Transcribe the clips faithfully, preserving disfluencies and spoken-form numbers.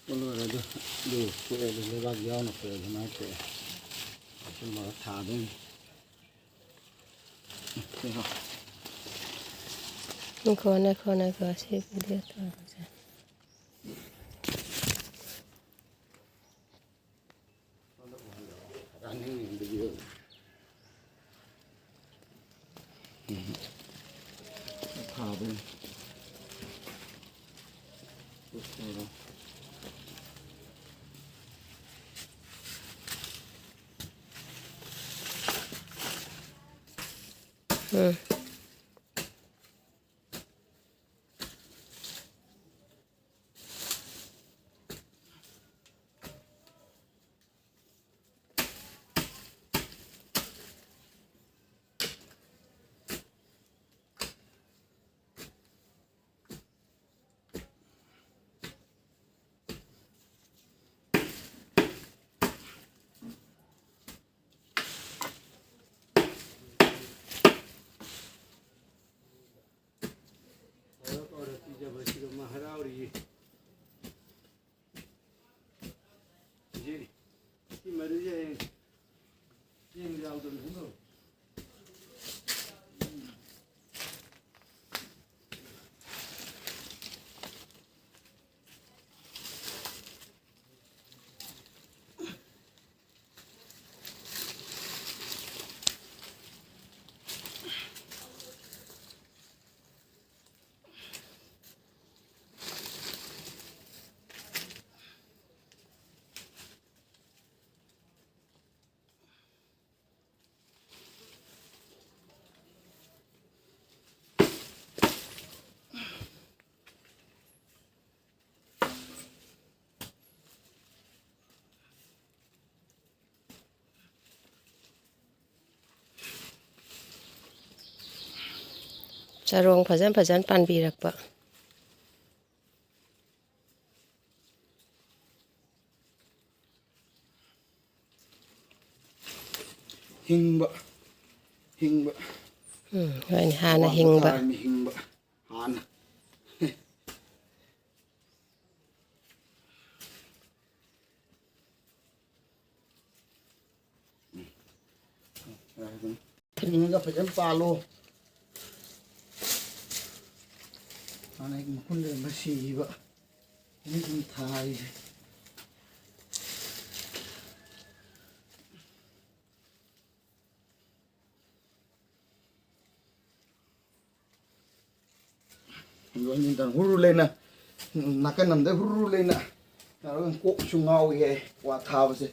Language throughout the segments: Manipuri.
ꯂꯣꯏꯔꯦ ꯑꯗꯨ, ꯑꯗꯨ ꯄꯣꯛꯑꯦ ꯑꯗꯨ ꯂꯩꯕꯥꯛ ꯌꯥꯎꯅ ꯄꯣꯛꯑꯦ ꯑꯗꯨꯃꯥꯏꯅ ꯄꯣꯛꯑꯦ꯫ ꯑꯗꯨꯝꯕ ꯊꯥꯗꯣꯏꯅꯤ꯫ ꯉꯥꯏꯈꯣ, ꯉꯥꯏꯈꯣ, ꯉꯥꯏꯈꯣ, ꯁꯤ video ꯇꯧꯔꯁꯦ꯫ ꯊꯥꯕꯅꯤ꯫ ꯎꯝ꯫ ꯍꯔꯥꯎ ꯍꯔꯥꯎ ꯄꯤꯖꯕꯁꯤꯗ ꯃꯥ ꯍꯔꯥꯎꯔꯤꯌꯦ꯫ ꯁꯤ, ꯁꯤ ꯃꯔꯨꯁꯦ ꯍꯌꯦꯡ ꯆꯦꯡ ꯌꯥꯎꯗꯅ ꯑꯗꯨꯝ ꯇꯧ꯫ ꯆꯔꯣꯡ ꯐꯖꯅ ꯐꯖꯅ ꯄꯥꯟꯕꯤꯔꯛꯄ꯫ ꯍꯤꯡꯕ, ꯍꯤꯡꯕ꯫ ꯎꯝ, ꯍꯣꯏꯅꯦ, ꯍꯥꯟꯅ ꯋꯥꯡꯕ ꯍꯤꯡꯕ꯫ ꯇꯥꯔꯝꯃꯤ, ꯍꯤꯡꯕ꯫ ꯍꯥꯟꯅ꯫ ꯂꯤꯡꯉꯒ ꯐꯖꯅ ꯄꯥꯜꯂꯣ꯫ ꯍꯥꯟꯅ ꯑꯩ ꯃꯈꯨꯟ ꯂꯩꯔꯝꯕ ꯁꯤꯈꯤꯕ꯫ ꯑꯩꯅ ꯁꯨꯝ ꯊꯥꯔꯤꯁꯦ꯫ ꯍꯨꯔꯨ ꯂꯩꯅ, ꯅꯥꯀꯟ ꯑꯃꯗ ꯍꯨꯔꯨ ꯂꯩꯅ ꯇꯧꯔꯒ ꯀꯣꯛꯁꯨ ꯉꯥꯎꯏ ꯍꯥꯏ꯫ ꯀ꯭ꯋꯥ ꯊꯥꯕꯁꯦ,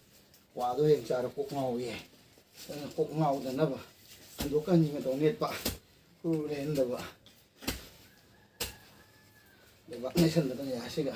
ꯀ꯭ꯋꯥꯗꯣ ꯍꯦꯛ ꯆꯥꯔ ꯀꯣꯛ ꯉꯥꯎꯏ ꯍꯥꯏ꯫ ꯑꯗꯨꯅ ꯀꯣꯛ ꯉꯥꯎꯗꯅꯕ ꯍꯟꯗꯣꯛꯀ ꯍꯟꯖꯤꯟꯒ ꯇꯧ ꯅꯦꯠꯄ, ꯍꯨꯔꯨ ꯂꯩꯍꯟꯗꯕ꯫ ꯂꯩꯕꯥꯛ ꯅꯩꯁꯟꯕꯗ ꯌꯥꯁꯤꯒ꯫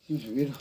ꯏꯁꯤꯡ ꯁꯨꯕꯤꯔꯣ꯫